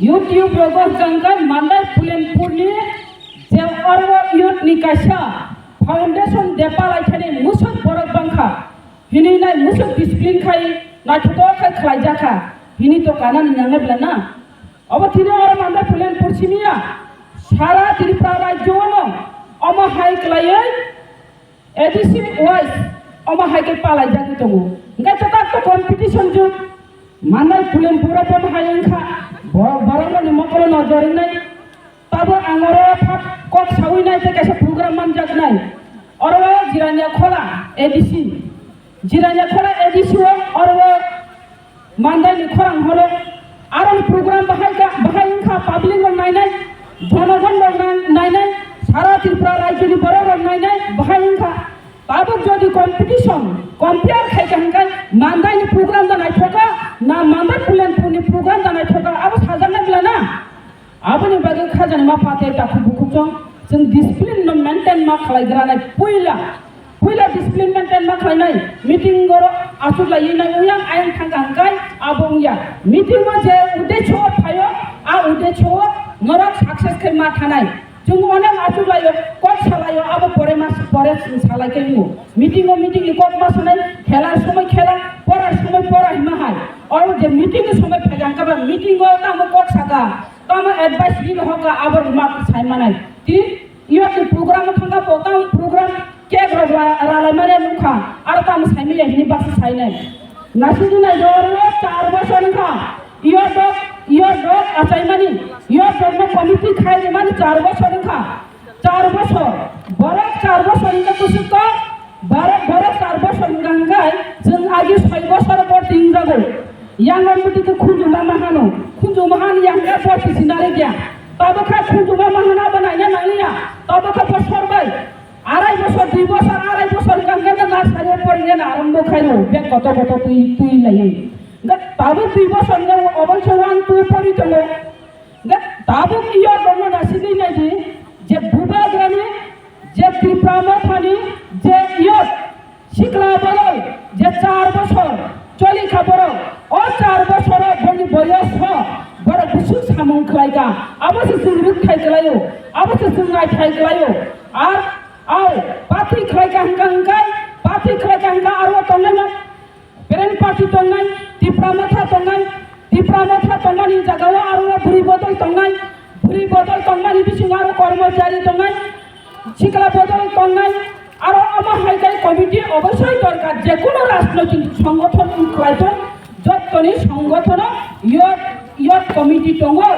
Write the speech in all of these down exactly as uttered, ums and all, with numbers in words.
YouTube rogo hwnkha hwnkhe Mandai Pulenpurni je oro youth ni kaisa foundation de palai thani musuk borok bangkha. Hini nai musuk discipline khai naithotok khai khlaijakha. Hini to kanani nangnai bwla na. Obo tini oro Mandai Pulenpur simi ya. Sara Tripura rajyo no omo hai khlaiwi A D C wise omo hai khe palaijagwi tongo. Hwnkhe tatak to competition jug. Mandai Pulenpuro bono hai wngkha. Bo-, borok rokni mokolo nojor wngnai. Tabuk ang oro phak kok sawi nai tei kaisa program manjaknai. Oro Jirania Khola A D C. Jirania Khola A D C o oro Mandai ni khorang horo aroni program bahai ka, bahai wngkha, public rok nainai, jonogon rok nai-, nainai, sara Tripura rajyo ni borok rok nainai, bahai wngkha. Tabuk jodi competition, compare khai ka hwnkhe Mandai ni program da naithoka, na Mandai Pulenpur ni program da naithoka, abo sajaknai bwla na? Aboni bagwi khajani ma pate takhuk bukhuk chong, chwng discipline no maintain ma khlai granai puila. Puila discipline maintain ma khlainai, meeting oro achuk lai nai uyang ayang thangka hwnkhe abo wngya. Meeting o je uddesho phaio, a uddesho norok success khai ma thanai. Chwng onek achuk laio, kok salaio, abo pore ma pore salai khe wngo. Meeting o meeting ni kok ma sanai, khela somoi khela, pora somoi pora hima hai. Oro je meeting ni somoi phega hwnkhe ba meeting o tamo kok saka, tamo advice ri hoka, abo ma sai manai. Ti Iyot ni program thangka po tang program cake rok ra-, ralai mani nukha, aro tamo saimaya hini baksa sainai. Nasidi nai doro char bosor wngkha, iyot dok, iyot dok achaimani, iyot dok no committee khai rimani char bosor wngkha, char bosor, borok char bosor wngkha kusuk to, borok, borok char bosor wngkha hwnkhe chwng agi soi bosor bo tingjago. Yang ang muti khe khunju ma mahano, khunju mahan yang khe bo pisinari gya, tabo kha khunju ma mahana bo naina nangya, tabo kha bosor bai. Arai bosor, dui bosor, arai bosor hwnkha hwnkhe nursery o porinani arombo khaino, bag koto koto twi, twi laiwi. Hwnkhe tabuk dui bosor hwnkhe oboiso one, two pori tongo. Hwnkhe tabuk iyot rokno naisingwi naidi je bubagrani je Tipra Mothani je iyot sikla bodol je char bosor choli kha borok, o char bosoro boni boyos ho borok bwswk samung khlaikha, abo se chwng rwkthai khlaio, abo se chwng naithai khlaio. Ar Au, party khlai kha hwnkha hwnkhe, party khlai kha hwnkha aro tongnai no, parent party tongnai, Tipra Motha tongnai, Tipra Motha tongmani jagao aro bwrwi bodol tongnai, bwrwi bodol tongmani bisingo aro kormochari tongnai, sikla bodol tongnai, aro omo hai khe committee oboisoi dorkar, je kono rajnoitik songothon wng khlai thung, jottoni songothono youth, youth committee tongo,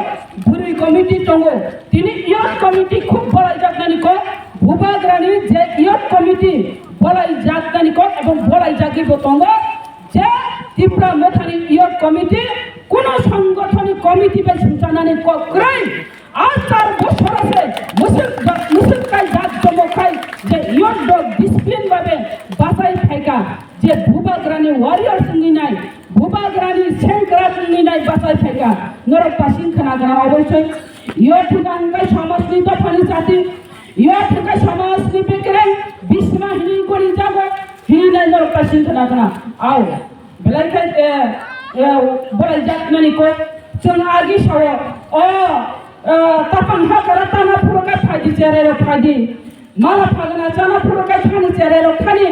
bwrwi committee tongo. Tini youth committee khub bolaijaknani kok, bubagrani je youth committee bolaijaknani kok ebong bolaijagwi bo tongo je Tipra Mothani youth committee kuno songothoni committee bai sumchanani kok kwrwi. A char bosor se musuk, musuk kai jak jomo khai je youth rok discipline babe bachai phaikha, je bubagrani warriors wngwi nai, bubagrani sengkrak wngwi nai bachai phaikha, norok ta sing khna gana oboisoi. Youth hwnkha hwnkhe samajni dophani jati, youth hwnkhe samajni bekereng bisma hini gori jago, hini nai norok ta sing khna gana. Au. Belai khe, eh, eh, bolai jak nani kok. Chwng agi sao, o, eh, tapang hakara tana phuru khe phaidi cherai rok phaidi. Mala phagna chana phuru khe thani cherai rok thani.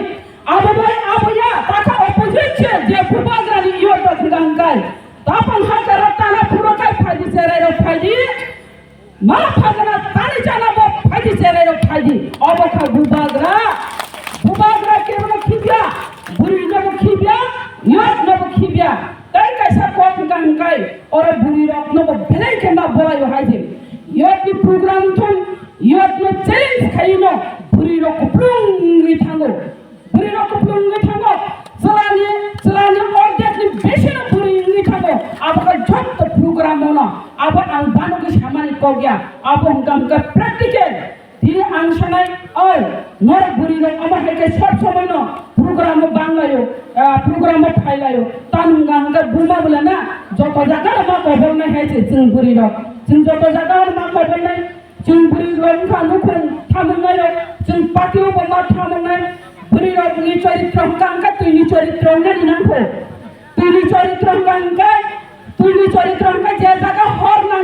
Abo bai abo ya, takha opposite se, je bubagrani yo to bugang kai. Tapang hakara tana phuru khe phaidi cherai rok phaidi. Ma phagna tani chana bo phaidi cherai rok phaidi. Obo kha bubagra. Bubagra kebono khibya. Bwrwi nobo khibya. Youth nobo khibya. Tai kaisa kok hwnkha hwnkhe oro bwrwi rok nobo belai khe ma bolai o hai de. Youth ni program thung, youth no challenge khai no bwrwi rok kuplung wngwi thango. Bwrwi rok kuplung wngwi thango, chwlani, chwlani ordek ni besi no bwrwi wngwi thango. Abo khe jotto program o no, abo ang banogwi samani kok ya, abo hwnkha hwnkhe practical. Tini ang sanai, o, norok bwrwi rok omo hai khe sob somoi no program o banglaio, ah, program o phailaio. Tamo hwnkha hwnkhe buma bwla na, joto jaga no ma kobolnai hai se chwng bwrwi rok. Chwng joto jaga no ma kobolnai. Chwng bwrwi rok wngkha nukhung thamungnai rok, chwng party o bo ma thamungnai. Bwrwi rok ni choritro hwnkha hwnkhe twi ni choritro wngnani nangkho. Twi ni choritro hwnkha hwnkhe, twi ni choritro hwnkhe je jaga hor na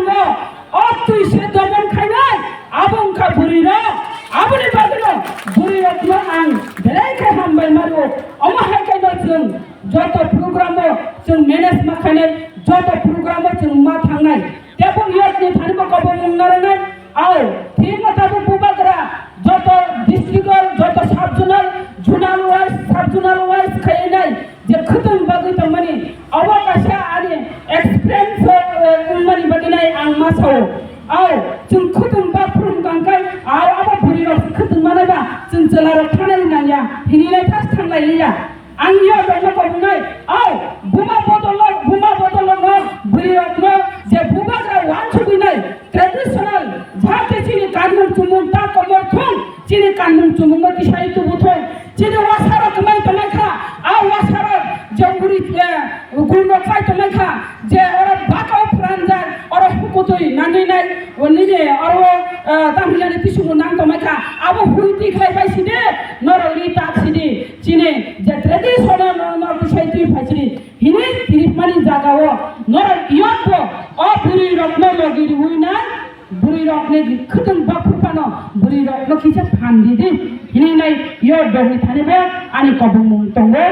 Sao, ao, chwng khwtwng ba phwrwng tongkhe, ao abo bwrwi rok khwtwng manai ba, chwng chwla rok thangnani nangya, hinwi lai thas thanglai liya. Ang yo dongno kobongnai, ao, buma bodolo, buma bodolo no, bwrwi rok no, je bubagra wansugwi nai, traditional, jate chini kanmung chumung ta komor thung, chini kanmung chumung no tisai tubu thung, chini wasarok kwmai tongmai kha, a wasarok jonguri, eh, gulno khai tongmai kha, je oro baka o pranjak, oro hukutwi nangwi nai, o nini oro, eh, tamhinani tisukno nang tongmai kha, abo huri tikhlai bai sidi, norok ri tak sidi, chini je traditional no, no tisai twi phai sidi, hini tiripmani jagao norok yokbo o bwrwi rokno logi riwi nai, bwrwi rokni khwtwng baphur phano bwrwi rokno kisa phan di di hinwi nai yo dogwi thani bo ani kobongmung tongo.